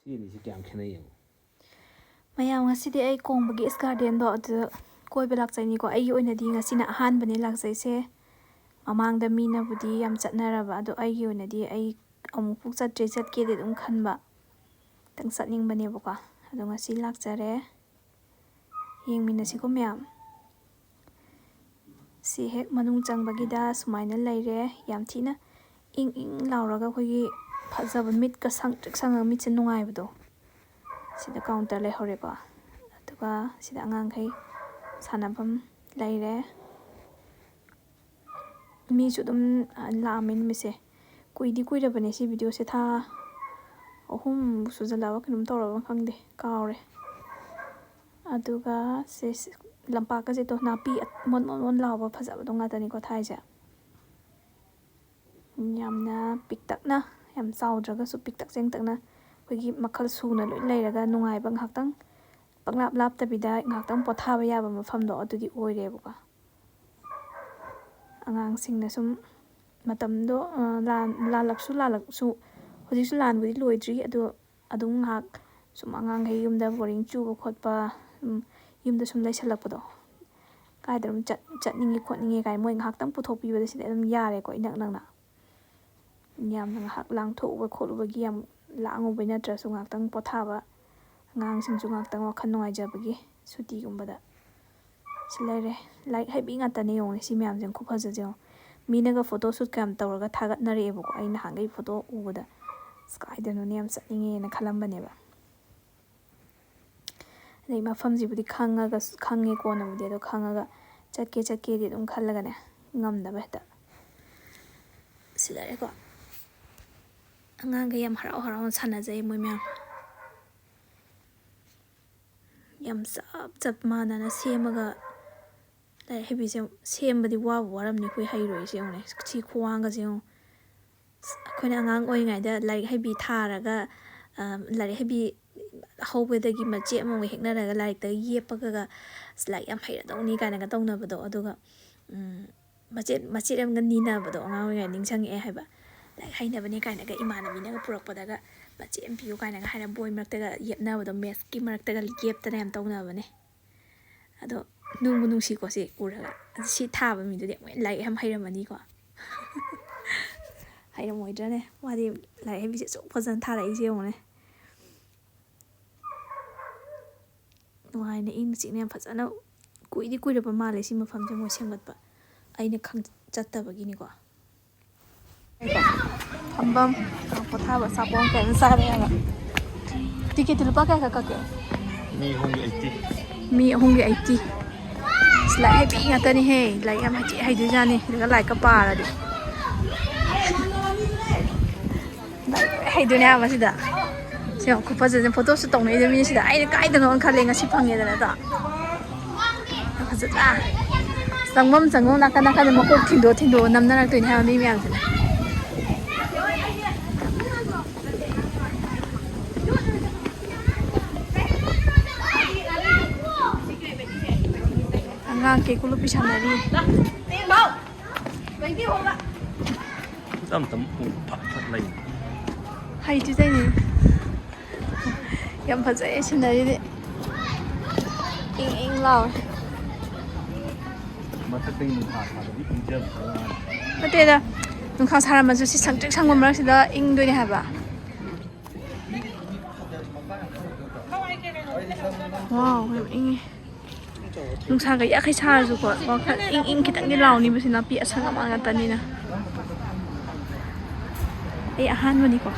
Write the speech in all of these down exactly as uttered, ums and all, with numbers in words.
ꯁꯤ ꯑꯅꯤꯁꯤ ꯀꯌꯥꯝ ꯈꯦꯠꯅꯩ ꯌꯦꯡꯉꯨ꯫ ꯃꯌꯥꯝ, ꯉꯁꯤꯗꯤ ꯑꯩ ꯀꯣꯡꯕꯒꯤ ꯏꯁ ꯒꯥꯔꯗꯦꯟꯗꯣ ꯑꯗꯨꯗ ꯀꯣꯏꯕ ꯂꯥꯛꯆꯩꯅꯤꯀꯣ꯫ ꯑꯩꯒꯤ ꯑꯣꯏꯅꯗꯤ ꯉꯁꯤꯅ ꯑꯍꯥꯟꯕꯅꯦ ꯂꯥꯛꯆꯩꯁꯦ꯫ ꯃꯃꯥꯡꯗ ꯃꯤꯅꯕꯨꯗꯤ ꯌꯥꯝ ꯆꯠꯅꯔꯕ, ꯑꯗꯣ ꯑꯩꯒꯤ ꯑꯣꯏꯅꯗꯤ ꯑꯩ ꯑꯃꯨꯛꯐꯥꯎ ꯆꯠꯇ꯭ꯔꯤ, ꯆꯠꯀꯦꯗꯤ ꯑꯗꯨꯝ ꯈꯟꯕ, ꯈꯤꯇꯪ ꯆꯠꯅꯤꯡꯕꯅꯦꯕꯀꯣ꯫ ꯑꯗꯣ ꯉꯁꯤ ꯂꯥꯛꯆꯔꯦ, ꯌꯦꯡꯃꯤꯟꯅꯁꯤꯀꯣ ꯃꯌꯥꯝ꯫ ꯁꯤ ꯍꯦꯛ ꯃꯅꯨꯡ ꯆꯪꯕꯒꯤꯗ ꯁꯨꯃꯥꯏꯅ ꯂꯩꯔꯦ꯫ ꯌꯥꯝ ꯊꯤꯅ ꯏꯪ ꯏꯪ ꯂꯥꯎꯔꯒ ꯑꯩꯈꯣꯏꯒꯤ ꯐꯖꯕ, ꯃꯤꯠꯀ ꯁꯪ ꯇ꯭ꯔꯤꯛ ꯁꯪꯉꯒ ꯃꯤꯠꯁꯦ ꯅꯨꯡꯉꯥꯏꯕꯗꯣ꯫ ꯁꯤꯗ ꯀꯥꯎꯟꯇꯔ ꯂꯩꯍꯧꯔꯦꯀꯣ꯫ ꯑꯗꯨꯒ ꯁꯤꯗ ꯑꯉꯥꯡꯈꯩ ꯁꯥꯟꯅꯐꯝ ꯂꯩꯔꯦ꯫ ꯃꯤꯁꯨ ꯑꯗꯨꯝ ꯂꯥꯛꯑꯝꯃꯦ ꯅꯨꯃꯤꯠꯁꯦ꯫ ꯀꯨꯏꯗꯤ ꯀꯨꯏꯔꯕꯅꯦ ꯁꯤ ꯚꯤꯗꯤꯑꯣꯁꯦ, ꯊꯥ ꯑꯍꯨꯝ ꯁꯨꯖꯜꯂꯛꯑꯕ ꯀꯩꯅꯣꯝ ꯇꯧꯔꯕ ꯈꯪꯗꯦ, ꯀꯥꯎꯔꯦ꯫ ꯑꯗꯨꯒ ꯁꯤ ꯂꯝꯄꯥꯛꯀꯁꯦ ꯇꯣ, ꯅꯥꯄꯤ ꯃꯣꯟ ꯃꯣꯟ ꯃꯣꯟ ꯂꯥꯎꯕ ꯐꯖꯕꯗꯣ ꯉꯥꯛꯇꯅꯤꯀꯣ ꯊꯥꯏꯁꯦ꯫ ꯌꯥꯝꯅ ꯄꯤꯛꯇꯛꯅ, ꯌꯥꯝ ꯆꯥꯎꯗ꯭ꯔꯒꯁꯨ ꯄꯤꯛꯇꯛ ꯆꯦꯡꯇꯛꯅ ꯑꯩꯈꯣꯏꯒꯤ ꯃꯈꯜ ꯁꯨꯅ ꯂꯣꯏ ꯂꯩꯔꯒ ꯅꯨꯡꯉꯥꯏꯕ, ꯉꯥꯏꯍꯥꯛꯇꯪ ꯄꯪꯂꯥꯞ ꯂꯥꯞꯇꯕꯤꯗ ꯉꯥꯏꯍꯥꯛꯇꯪ ꯄꯣꯊꯥꯕ ꯌꯥꯕ ꯃꯐꯝꯗꯣ ꯑꯗꯨꯗꯤ ꯑꯣꯏꯔꯦꯕꯀꯣ꯫ ꯑꯉꯥꯡꯁꯤꯡꯅ ꯁꯨꯝ ꯃꯇꯝꯗꯣ, ꯑ, ꯂꯥꯟ-, ꯂꯥꯜꯂꯛꯁꯨ ꯂꯥꯜꯂꯛꯁꯨ, ꯍꯧꯖꯤꯛꯁꯨ ꯂꯥꯟꯕꯨꯗꯤ ꯂꯣꯏꯗ꯭ꯔꯤ, ꯑꯗꯣ ꯑꯗꯨꯝ ꯉꯥꯏꯍꯥꯛ ꯁꯨꯝ ꯑꯉꯥꯡꯈꯩ ꯌꯨꯝꯗ ꯕꯣꯔꯤꯡ ꯆꯨꯕ ꯈꯣꯠꯄ, ꯁꯨꯝ ꯌꯨꯝꯗ ꯁꯨꯝ ꯂꯩꯁꯜꯂꯛꯄꯗꯣ, ꯀꯥꯏꯗ ꯑꯗꯨꯝ ꯆꯠ-, ꯆꯠꯅꯤꯡꯉꯦ ꯈꯣꯠꯅꯤꯡꯉꯦ ꯀꯥꯏꯅ ꯃꯣꯏ ꯉꯥꯏꯍꯥꯛꯇꯪ ꯄꯨꯊꯣꯛꯄꯤꯕꯗ ꯁꯤꯗ ꯑꯗꯨꯝ ꯌꯥꯔꯦꯀꯣ, ꯏꯅꯛ ꯅꯛꯅ꯫ ꯌꯥꯝꯅ ꯉꯥꯏꯍꯥꯛ ꯂꯥꯡꯊꯣꯛꯎꯕ ꯈꯣꯠꯂꯨꯕꯒꯤ ꯌꯥꯝ ꯂꯥꯡꯉꯨꯕꯩ ꯅꯠꯇ꯭ꯔꯁꯨ, ꯉꯥꯏꯍꯥꯛꯇꯪ ꯄꯣꯊꯥꯕ, ꯑꯉꯥꯡꯁꯤꯡꯁꯨ ꯉꯥꯏꯍꯥꯛꯇꯪ ꯋꯥꯈꯜ ꯅꯨꯡꯉꯥꯏꯖꯕꯒꯤ ꯁꯨꯇꯤꯒꯨꯝꯕꯗ꯫ ꯁꯤ ꯂꯩꯔꯦ꯫ ꯂꯥꯏꯔꯤꯛ ꯍꯩꯕꯤ ꯉꯥꯛꯇꯅꯦ ꯌꯦꯡꯉꯨꯅꯦ, ꯁꯤ ꯃꯌꯥꯝꯁꯦ ꯈꯨꯐꯖꯁꯦ ꯌꯦꯡꯉꯣ꯫ ꯃꯤꯅꯒ ꯐꯣꯇꯣ ꯁꯨꯠꯀ ꯌꯥꯝ ꯇꯧꯔꯒ ꯊꯥꯒꯠꯅꯔꯛꯑꯦꯕꯀꯣ꯫ ꯑꯩ ꯅꯍꯥꯟꯈꯩ ꯐꯣꯇꯣ ꯎꯕꯗ, "ꯑꯁ, ꯀꯥꯏꯗꯅꯣꯅꯦ ꯌꯥꯝ ꯆꯠꯅꯤꯡꯉꯦꯅ" ꯈꯜꯂꯝꯕꯅꯦꯕ꯫ ꯑꯗꯩ ꯃꯐꯝꯁꯤꯕꯨꯗꯤ ꯈꯪꯉꯒ, ꯈꯪꯉꯦ ꯀꯣꯟꯅꯕꯨꯗꯤ, ꯑꯗꯣ ꯈꯪꯉꯒ ꯆꯠꯀꯦ ꯆꯠꯀꯦꯗꯤ ꯑꯗꯨꯝ ꯈꯜꯂꯒꯅꯦ, ꯉꯝꯗꯕ ꯍꯦꯛꯇ꯫ ꯁꯤ ꯂꯩꯔꯦꯀꯣ꯫ ꯑꯉꯥꯡꯈꯩ ꯌꯥꯝ ꯍꯔꯥꯎ ꯍꯔꯥꯎꯅ ꯁꯥꯟꯅꯖꯩ ꯃꯣꯏ ꯃꯌꯥꯝ꯫ ꯌꯥꯝ ꯆꯞ ꯆꯞ ꯃꯥꯟꯅꯅ ꯁꯦꯝꯃꯒ, ꯂꯥꯏꯔꯤꯛ ꯍꯩꯕꯤꯁꯦ ꯁꯦꯝꯕꯗꯤ ꯋꯥꯕꯨ ꯋꯥꯔꯝꯅꯤ, ꯑꯩꯈꯣꯏ ꯍꯩꯔꯣꯏꯁꯦ ꯌꯦꯡꯉꯨꯅꯦ꯫ ꯁꯤ ꯈꯨꯋꯥꯡꯒꯁꯦ ꯌꯦꯡꯉꯨ꯫ ꯑꯩꯈꯣꯏꯅ ꯑꯉꯥꯡ ꯑꯣꯏꯔꯤꯉꯩꯗ ꯂꯥꯏꯔꯤꯛ ꯍꯩꯕꯤ ꯊꯥꯔꯒ, ꯑ, ꯂꯥꯏꯔꯤꯛ ꯍꯩꯕꯤ ꯍꯧꯕꯗꯒꯤ ꯃꯆꯦꯠ ꯑꯃꯃꯝ ꯍꯦꯛꯅꯔꯒ ꯂꯥꯏꯔꯤꯛꯇ ꯌꯦꯞꯄꯒ, "ꯑꯁ, ꯂꯥꯏꯔꯤꯛ ꯌꯥꯝ ꯍꯩꯔꯗꯧꯅꯤ" ꯀꯥꯏꯅꯒ ꯇꯧꯅꯕꯗꯣ꯫ ꯑꯗꯨꯒ, ꯎꯝ, ꯃꯆꯦꯠ, ꯃꯆꯦꯠ ꯑꯃꯒ ꯅꯤꯅꯕꯗꯣ ꯑꯉꯥꯡ ꯑꯣꯏꯔꯤꯉꯩꯗ ꯅꯤꯡꯁꯤꯡꯉꯛꯑꯦ ꯍꯥꯏꯕ꯫ ꯂꯥꯏꯔꯤꯛ ꯍꯩꯅꯕꯅꯦ ꯀꯥꯏꯅꯒ ꯏꯃꯥꯟꯅꯕꯤꯅꯒ ꯄꯨꯔꯛꯄꯗꯒ ꯃꯆꯦꯠ ꯑꯃ ꯄꯤꯌꯨ ꯀꯥꯏꯅꯒ ꯍꯥꯏꯔ ꯕꯣꯏ ꯃꯔꯛꯇꯒ ꯌꯦꯞꯅꯕꯗꯣ, ꯃꯦꯠꯁꯀꯤ ꯃꯔꯛꯇꯒ ꯌꯦꯞꯇꯅ ꯌꯥꯝ ꯇꯧꯅꯕꯅꯦ꯫ ꯑꯗꯣ ꯅꯨꯡꯕꯨ ꯅꯨꯡꯁꯤꯀꯣ ꯁꯤ ꯎꯔꯒ꯫ ꯑꯗꯨ ꯁꯤ ꯊꯥꯕ ꯃꯤꯗꯨꯗꯤ ꯑꯃꯨꯛ ꯍꯦꯟꯅ ꯂꯥꯏꯔꯤꯛ ꯌꯥꯝ ꯍꯩꯔꯝꯃꯅꯤꯀꯣ꯫ ꯍꯩꯔꯝꯃꯣꯏꯗ꯭ꯔꯅꯦ? ꯃꯥꯗꯤ ꯂꯥꯏꯔꯤꯛ ꯍꯩꯕꯤꯁꯦ ꯑꯁꯨꯛ ꯐꯖꯅ ꯊꯥꯔꯛꯏꯁꯦ ꯌꯦꯡꯉꯨꯅꯦ꯫ ꯅꯨꯡꯉꯥꯏꯅ ꯏꯪꯅ ꯆꯤꯛꯅ ꯌꯥꯝ ꯐꯖꯅ ꯀꯨꯏꯗꯤ ꯀꯨꯏꯔꯕ ꯃꯥꯜꯂꯦ ꯁꯤ ꯃꯐꯝꯁꯦ ꯃꯣꯏ ꯁꯦꯝꯒꯠꯄ꯫ ꯑꯩꯅ ꯈꯪ-, ꯆꯠꯇꯕꯒꯤꯅꯤꯀꯣ꯫ ꯐꯝꯐꯝ, ꯄꯣꯊꯥꯕ, ꯑꯆꯥꯄꯣꯠ ꯀꯩꯅꯣ ꯆꯥꯕ ꯌꯥꯕ꯫ ꯇꯤꯀꯦꯠꯇꯤ ꯂꯨꯄꯥ ꯀꯌꯥ ꯈꯛ ꯀꯛꯀꯦ? ꯃꯤ ꯑꯍꯨꯝꯒꯤ ꯑꯩꯠꯇꯤ꯫ ꯃꯤ ꯑꯍꯨꯝꯒꯤ ꯑꯩꯠꯇꯤ꯫ ꯑꯁ, ꯂꯥꯏꯔꯤꯛ ꯍꯩꯕꯤ ꯉꯥꯛꯇꯅꯤꯍꯦ꯫ ꯂꯥꯏꯔꯤꯛ ꯌꯥꯝ ꯍꯩ-, ꯍꯩꯗꯣꯏꯖꯥꯠꯅꯤ꯫ ꯑꯗꯨꯒ ꯂꯥꯏꯔꯤꯛꯀ ꯄꯥꯔꯗꯤ꯫ ꯂꯥꯏꯔꯤꯛ ꯂꯣꯏ ꯍꯩꯗꯣꯏꯅꯦ ꯍꯥꯏꯕ ꯁꯤꯗ꯫ ꯁꯤ ꯌꯦꯡꯉꯨ, ꯈꯨꯐꯖꯁꯦ꯫ ꯐꯣꯇꯣꯁꯨ ꯇꯧꯅꯩꯗꯣ ꯃꯤ ꯁꯤꯗ꯫ ꯑꯩꯅ ꯀꯥꯏꯗꯅꯣ ꯈꯜꯂꯦ, ꯉꯁꯤ ꯐꯪꯉꯦꯗꯅ ꯑꯗꯣ꯫ ꯐꯖꯗ꯭ꯔꯥ? ꯆꯪꯐꯝ ꯆꯪꯐꯝ ꯅꯥꯀꯟ ꯅꯥꯀꯟꯗ ꯃꯀꯣꯛ ꯊꯤꯟꯗꯣꯛ ꯊꯤꯟꯗꯣꯛꯑ ꯅꯝꯅꯔꯛꯇꯣꯏꯅꯦ ꯍꯥꯏꯕ ꯃꯤ ꯃꯌꯥꯝꯁꯤꯅ꯫ ꯑꯉꯥꯡ ꯀꯦꯀꯨ ꯂꯨꯞꯄꯤ ꯁꯥꯟꯅꯔꯤ꯫ ꯇꯞ ꯇꯞ ꯎ ꯐꯠ ꯐꯠ ꯂꯩ꯫ ꯍꯩꯇ꯭ꯔꯤ ꯇꯧꯅꯤ꯫ ꯌꯥꯝ ꯐꯖꯩ ꯁꯤꯅꯔꯤꯗꯤ꯫ ꯏꯪ ꯏꯪ ꯂꯥꯎꯋꯦ꯫ ꯃꯊꯛꯇꯒꯤ ꯅꯨꯡꯁꯥ ꯁꯥꯕꯗꯤ ꯏꯪꯖꯕ ꯋꯥꯅꯤ꯫ ꯅꯠꯇꯦꯗ, ꯅꯨꯡꯁꯥ ꯁꯥꯔꯝꯃꯁꯨ ꯁꯤ ꯁꯪꯇ꯭ꯔꯤꯛ ꯁꯪꯕ ꯃꯔꯛꯁꯤꯗ ꯏꯪꯗꯣꯏꯅꯦ ꯍꯥꯏꯕ꯫ ꯋꯥꯎ, ꯌꯥꯝ ꯏꯪꯉꯦ꯫ ꯅꯨꯡꯁꯥꯒ ꯌꯥꯈꯩ ꯁꯥꯔꯁꯨꯀꯣ, ꯋꯥꯈꯜ ꯏꯪ ꯏꯪ ꯈꯤꯇꯪꯗꯤ ꯂꯥꯎꯅꯤꯕꯁꯤ ꯅꯥꯄꯤ ꯑꯁꯪ ꯑꯃꯥꯟ ꯉꯥꯛꯇꯅꯤꯅ꯫ ꯑꯩ ꯑꯍꯥꯟꯕꯅꯤꯀꯣ꯫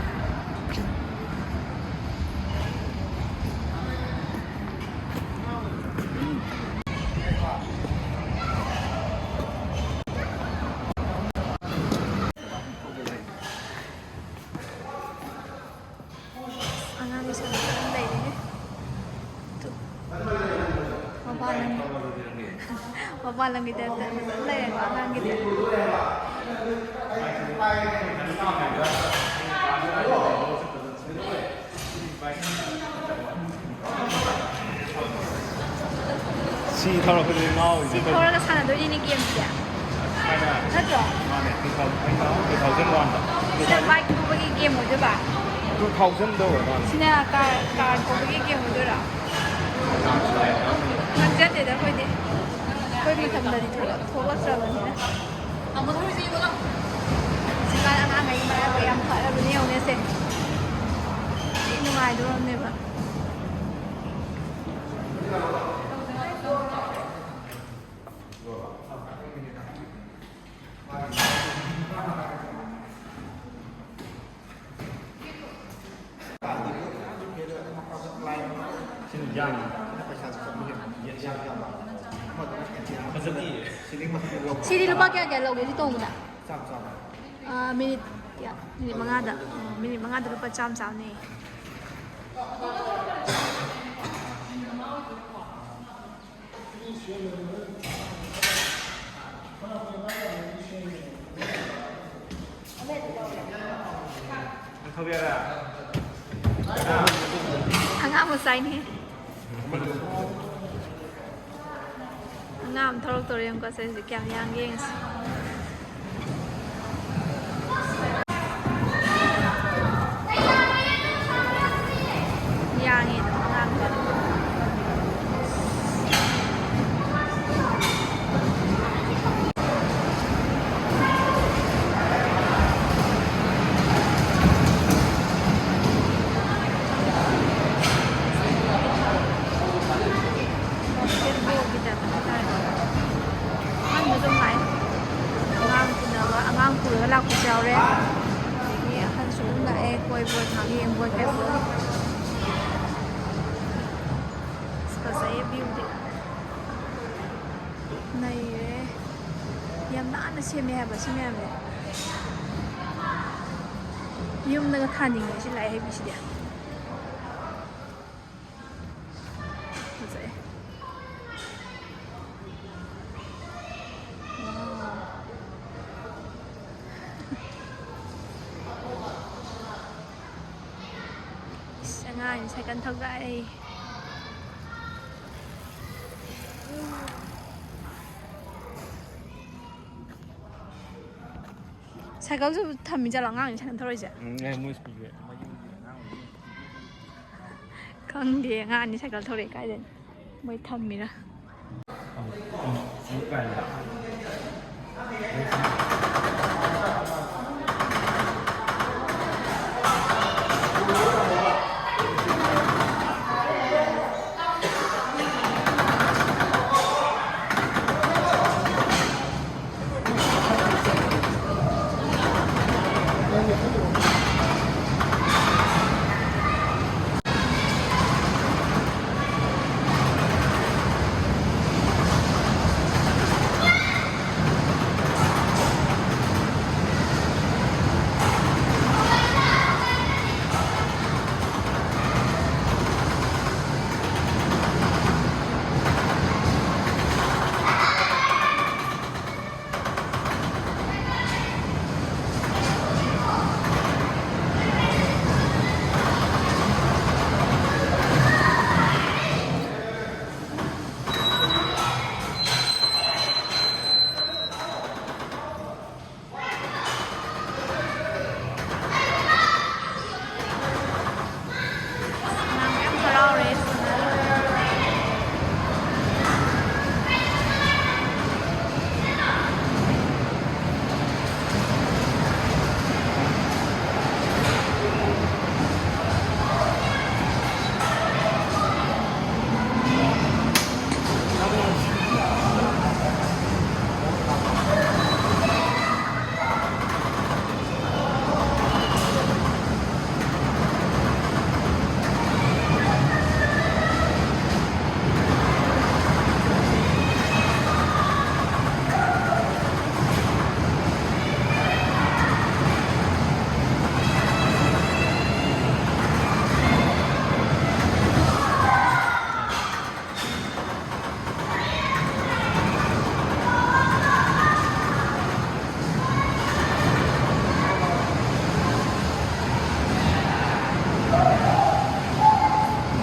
ꯑꯉꯥꯡꯒꯤ ꯁꯥꯟꯅꯐꯝ ꯂꯩꯔꯦ꯫ ꯇꯨ꯫ ꯃꯄꯥꯟ ꯂꯝꯒꯤ, ꯃꯄꯥꯟ ꯂꯝꯒꯤ ꯇꯥꯏꯞꯇ ꯐꯖꯅ ꯂꯩꯔꯦꯀꯣ ꯑꯉꯥꯡꯒꯤꯗꯤ꯫ ꯁꯤ ꯊꯧꯔꯛꯄꯗꯗꯤ ꯉꯥꯎꯔꯤꯁꯦ ꯁꯤ ꯀꯩꯅꯣ? ꯊꯧꯔꯒ ꯁꯥꯟꯅꯗꯣꯏꯅꯤꯅꯦ ꯒꯦꯝꯁꯦ꯫ ꯊꯥꯏꯅ ꯅꯠꯇ꯭ꯔꯣ? ꯃꯥꯅꯦ, two thousand, ꯑꯩꯅ two thousand one ꯗ꯫ ꯁꯤꯗ ꯕꯥꯏꯛ ꯊꯧꯕꯒꯤ ꯒꯦꯝ ꯑꯣꯏꯗꯣꯏꯕ? ꯊꯥꯎꯖꯟꯗ ꯑꯣꯏꯔ ꯃꯥꯜꯂꯦ꯫ ꯁꯤꯅ ꯀꯥꯔ, ꯀꯥꯔ ꯊꯧꯕꯒꯤ ꯒꯦꯝ ꯑꯣꯏꯗꯣꯏꯔꯣ? ꯈꯪꯖꯗꯦꯗ ꯑꯩꯈꯣꯏꯗꯤ꯫ ꯑꯩꯈꯣꯏ ꯃꯇꯝꯗꯗꯤ ꯊꯣꯛꯂꯛ-, ꯊꯣꯛꯂꯛꯇ꯭ꯔꯕꯅꯤꯅ꯫ ꯍꯧꯖꯤꯛꯀꯥꯟ ꯑꯉꯥꯡꯈꯩꯒꯤ ꯃꯔꯥꯏꯕꯛ ꯌꯥꯝ ꯐꯔꯕꯅꯦ ꯌꯦꯡꯉꯨꯅꯦ ꯁꯦ꯫ ꯊꯤ ꯅꯨꯡꯉꯥꯏꯗꯧꯔꯕꯅꯦꯕ꯫ ꯁꯤꯅ ꯌꯥꯝꯃꯤ꯫ ꯐꯖꯗꯦ꯫ ꯁꯤꯗꯤ ꯂꯨꯄꯥ ꯀꯌꯥ ꯀꯌꯥ ꯂꯧꯒꯦ ꯁꯤ ꯇꯣꯡꯕꯗ? ꯑꯥ, ꯃꯤꯅꯤꯠ ꯀꯌꯥ? ꯃꯤꯅꯤꯠ ꯃꯉꯥꯗ꯫ ꯑꯥ, ꯃꯤꯅꯤꯠ ꯃꯉꯥꯗ ꯂꯨꯄꯥ ꯆꯥꯝꯃ ꯆꯥꯝꯃꯅꯦ꯫ ꯑꯉꯥꯡ ꯃꯆꯥꯏꯅꯦ꯫ ꯑꯉꯥꯡ ꯑꯃ ꯊꯧꯔꯛꯇꯧꯔꯦ, ꯌꯦꯡꯉꯨꯀꯣ ꯁꯦ ꯍꯧꯖꯤꯛ ꯀꯌꯥꯝ ꯌꯥꯡꯒꯦ ꯌꯦꯡꯉꯁꯤ꯫ ꯌꯥꯡꯉꯦ ꯑꯗꯨꯝ ꯑꯉꯥꯡꯗꯣ꯫ Basketballꯒꯤ typeꯇ ꯍꯥꯏꯇꯥꯔꯦ꯫ ꯑꯍꯟꯕ ꯑꯗꯨꯝ ꯂꯥꯛꯑꯦ꯫ ꯑꯉꯥꯡ ꯄꯨꯅꯕ, ꯑꯉꯥꯡ ꯄꯨꯔꯒ ꯂꯥꯛꯄꯁꯨ ꯌꯥꯎꯔꯦ꯫ ꯑꯗꯒꯤ ꯑꯍꯟꯁꯨ ꯑꯗꯨꯝ ꯂꯥꯛꯑꯦ, ꯀꯣꯏꯕ ꯉꯥꯏꯍꯥꯛ ꯌꯦꯡꯕ ꯑꯣꯏ ꯀꯩꯕꯣꯏ꯫ ꯑꯁ, ꯐꯖꯩꯌꯦ viewꯗꯤ꯫ ꯅꯩꯔꯦ꯫ ꯌꯥꯝ ꯅꯥꯟꯅ ꯁꯦꯝꯃꯦ ꯍꯥꯏꯕ ꯁꯤ ꯃꯌꯥꯝꯁꯦ꯫ ꯌꯨꯝꯗꯒ ꯊꯥꯅꯤꯡꯉꯦ ꯁꯤ ꯂꯥꯏ ꯍꯩꯕꯤꯁꯤꯗꯤ꯫ ꯐꯖꯩ꯫ Wow꯫ ꯏꯁ, ꯑꯉꯥꯡꯁꯦ ꯁꯥꯏꯀꯜ ꯊꯧꯒꯥꯏ꯫ ꯁꯥꯏꯀꯜꯁꯨ ꯊꯝꯃꯤ ꯖꯥꯠꯂꯣ ꯑꯉꯥꯡꯁꯦ ꯁꯥꯏꯀꯜ ꯊꯧꯔꯛꯏꯁꯦ? ꯎꯝ, ꯑꯦ, ꯃꯣꯏ ꯁ꯭ꯀꯨꯜꯒꯤ ꯃꯌꯨꯝꯒꯤ꯫ ꯈꯪꯗꯦ, ꯑꯉꯥꯡ ꯑꯅꯤ ꯁꯥꯏꯀꯜ ꯊꯧꯔꯛꯑꯦ꯫ ꯀꯥꯏꯗꯅꯣ ꯃꯣꯏ ꯊꯝꯃꯤꯔꯥ?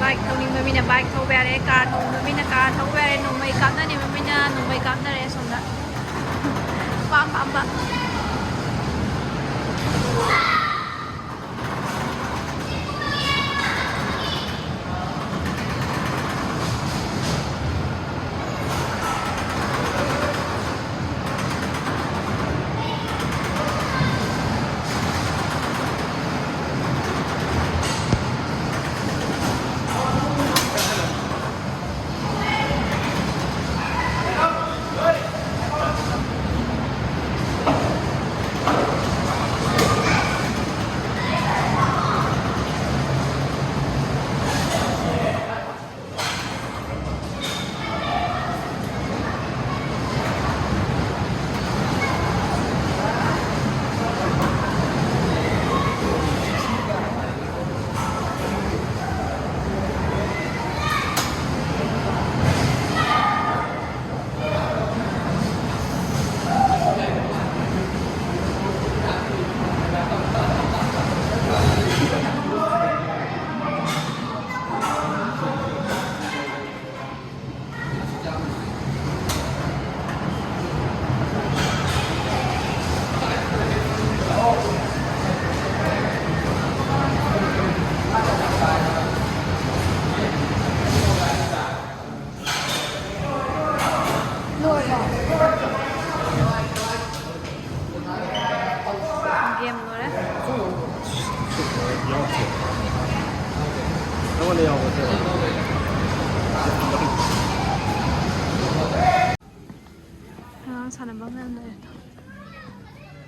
ꯕꯥꯏꯛ ꯊꯧꯅꯤꯡꯕ ꯃꯤꯅ ꯕꯥꯏꯛ ꯊꯧꯕ ꯌꯥꯔꯦ, ꯀꯥꯔ ꯊꯧꯅꯤꯡꯕ ꯃꯤꯅ ꯀꯥꯔ ꯊꯧꯕ ꯌꯥꯔꯦ, ꯅꯣꯡꯃꯩ ꯀꯥꯞꯅꯅꯤꯡꯕ ꯃꯤꯅ ꯅꯣꯡꯃꯩ ꯀꯥꯞꯅꯔꯦ ꯑꯁꯣꯝꯗ꯫ ꯑꯄꯥꯝ ꯄꯥꯝꯕ꯫ ꯑꯉꯥꯡ ꯁꯥꯟꯅꯐꯝ ꯌꯥꯝ ꯂꯩꯔꯦ꯫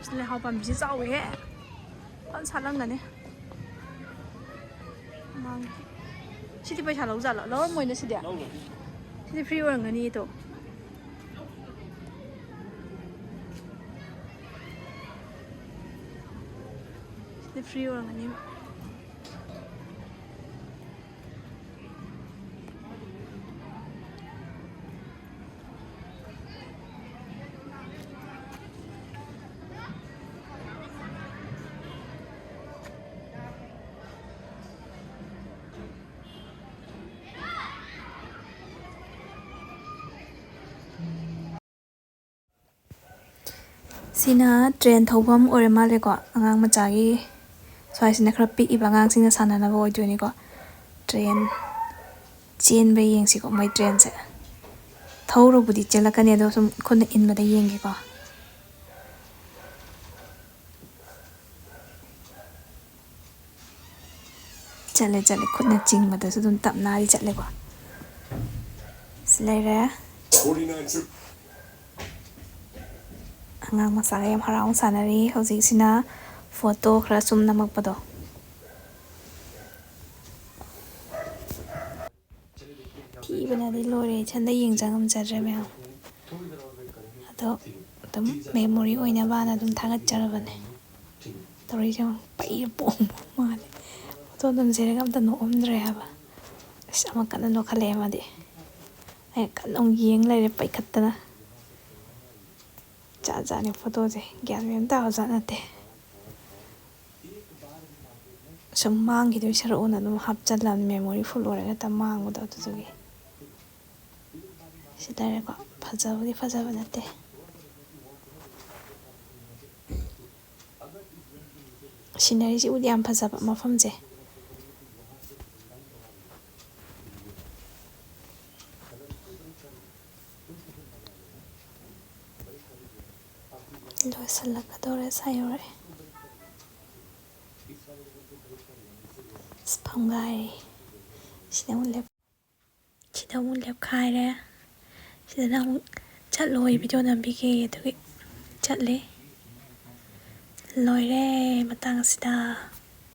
ꯑꯁ, ꯂꯩꯍꯥꯎ ꯄꯥꯝꯕꯤꯁꯦ ꯆꯥꯎꯋꯦꯍꯦ꯫ ꯐꯖꯅ ꯁꯥꯠꯂꯝꯒꯅꯤ꯫ ꯃꯥꯡꯉꯦ꯫ ꯁꯤꯗꯤ ꯄꯩꯁꯥ ꯂꯧꯖꯥꯠꯂꯣ? ꯂꯧꯔꯝꯃꯣꯏꯅ ꯁꯤꯗꯤ? ꯁꯤꯗꯤ ꯐ꯭ꯔꯤ ꯑꯣꯏꯔꯝꯒꯅꯤ ꯇꯣ꯫ ꯁꯤꯗꯤ ꯐ꯭ꯔꯤ ꯑꯣꯏꯔꯝꯒꯅꯤꯕ꯫ ꯁꯤꯅ ꯇ꯭ꯔꯦꯟ ꯊꯧꯐꯝ ꯑꯣꯏꯔ ꯃꯥꯜꯂꯦꯀꯣ, ꯑꯉꯥꯡ ꯃꯆꯥꯒꯤ꯫ ꯁ꯭ꯋꯥꯏꯁꯤꯅ ꯈꯔ ꯄꯤꯛꯏꯕ ꯑꯉꯥꯡꯁꯤꯡꯅ ꯁꯥꯟꯅꯅꯕ ꯑꯣꯏꯗꯣꯏꯅꯤꯀꯣ꯫ ꯇ꯭ꯔꯦꯟ ꯆꯦꯟꯕ ꯌꯦꯡꯁꯤꯀꯣ, ꯃꯣꯏ ꯇ꯭ꯔꯦꯟꯁꯦ꯫ ꯊꯧꯔꯕꯨꯗꯤ ꯆꯦꯜꯂꯛꯀꯅꯤ, ꯑꯗꯣ ꯁꯨꯝ ꯈꯨꯠꯅ ꯏꯟꯕꯗ ꯌꯦꯡꯒꯦꯀꯣ꯫ ꯆꯠꯂꯦ, ꯆꯠꯂꯦ꯫ ꯈꯨꯠꯅ ꯆꯤꯡꯕꯗꯁꯨ ꯑꯗꯨꯝ ꯇꯞꯅꯗꯤ ꯆꯠꯂꯦꯀꯣ꯫ ꯁꯤ ꯂꯩꯔꯦ꯫ ꯑꯉꯥꯡ ꯃꯆꯥꯒ ꯌꯥꯝ ꯍꯔꯥꯎꯅ ꯁꯥꯟꯅꯔꯤ꯫ ꯍꯧꯖꯤꯛꯁꯤꯅ ꯐꯣꯇꯣ ꯈꯔ ꯁꯨꯝ ꯅꯝꯃꯛꯄꯗꯣ꯫ ꯊꯤꯕꯅꯗꯤ ꯂꯣꯏꯔꯦ, ꯏꯊꯟꯗ ꯌꯦꯡꯖ ꯉꯝꯖꯗ꯭ꯔꯦ ꯃꯌꯥꯝ꯫ ꯑꯗꯣ ꯑꯗꯨꯝ ꯃꯦꯃꯣꯔꯤ ꯑꯣꯏꯅꯕꯅ ꯑꯗꯨꯝ ꯊꯥꯒꯠꯆꯔꯕꯅꯦ꯫ ꯇꯧꯔꯤꯁꯦ ꯌꯦꯡꯉꯣ, ꯄꯩꯔ ꯄꯣꯝꯕ ꯃꯥꯜꯂꯦ꯫ ꯐꯣꯇꯣ ꯅꯝꯖꯔꯒ ꯑꯝꯇ ꯅꯣꯛꯑꯝꯗ꯭ꯔꯦ ꯍꯥꯏꯕ꯫ ꯑꯁ, ꯑꯃ ꯀꯟꯅ ꯅꯣꯛꯈꯠꯂꯛꯑꯦ ꯃꯥꯗꯤ꯫ ꯑꯩ ꯀꯟꯅ ꯑꯃꯨꯛ ꯌꯦꯡ ꯂꯩꯔꯦ ꯄꯩꯈꯠꯇꯅ꯫ ꯖꯥꯠ ꯖꯥꯠꯅꯤ ꯐꯣꯇꯣꯁꯦ, ꯒ꯭ꯌꯥꯟ ꯃꯦꯟ ꯇꯥꯕ ꯖꯥꯠ ꯅꯠꯇꯦ꯫ ꯁꯨꯝ ꯃꯥꯡꯈꯤꯗꯣꯏ ꯁꯔꯨꯛꯅ ꯑꯗꯨꯝ ꯍꯥꯞꯆꯜꯂꯕꯅꯤ, ꯃꯦꯃꯣꯔꯤ ꯐꯨꯜ ꯑꯣꯏꯔꯒ ꯍꯦꯛꯇ ꯃꯥꯡꯕꯗꯣ꯫ ꯑꯗꯨꯗꯨꯒꯤ ꯁꯤ ꯂꯩꯔꯦꯀꯣ꯫ ꯐꯖꯕꯗꯤ ꯐꯖꯕ ꯅꯠꯇꯦ꯫ ꯁꯤꯅꯔꯤꯁꯤ ꯎꯗꯤ ꯌꯥꯝ ꯐꯖꯕ ꯃꯐꯝꯁꯦ꯫ ꯂꯣꯏꯁꯤꯜꯂꯛꯀꯗꯧꯔꯦ, ꯁꯥ ꯌꯧꯔꯛꯑꯦ꯫ ꯑꯁ, ꯐꯝꯒꯥꯏ꯫ ꯁꯤꯗ ꯑꯃꯨꯛ ꯂꯦꯞ-, ꯁꯤꯗ ꯑꯃꯨꯛ ꯂꯦꯞꯈꯥꯏꯔꯦ꯫ ꯁꯤꯗꯅ ꯑꯃꯨꯛ ꯆꯠꯂꯣꯏ, ꯚꯤꯗꯤꯑꯣ ꯅꯝꯕꯤꯒꯦ, ꯑꯗꯨꯒꯤ ꯆꯠꯂꯤ꯫ ꯂꯣꯏꯔꯦ ꯃꯇꯥꯡ ꯑꯁꯤꯗ꯫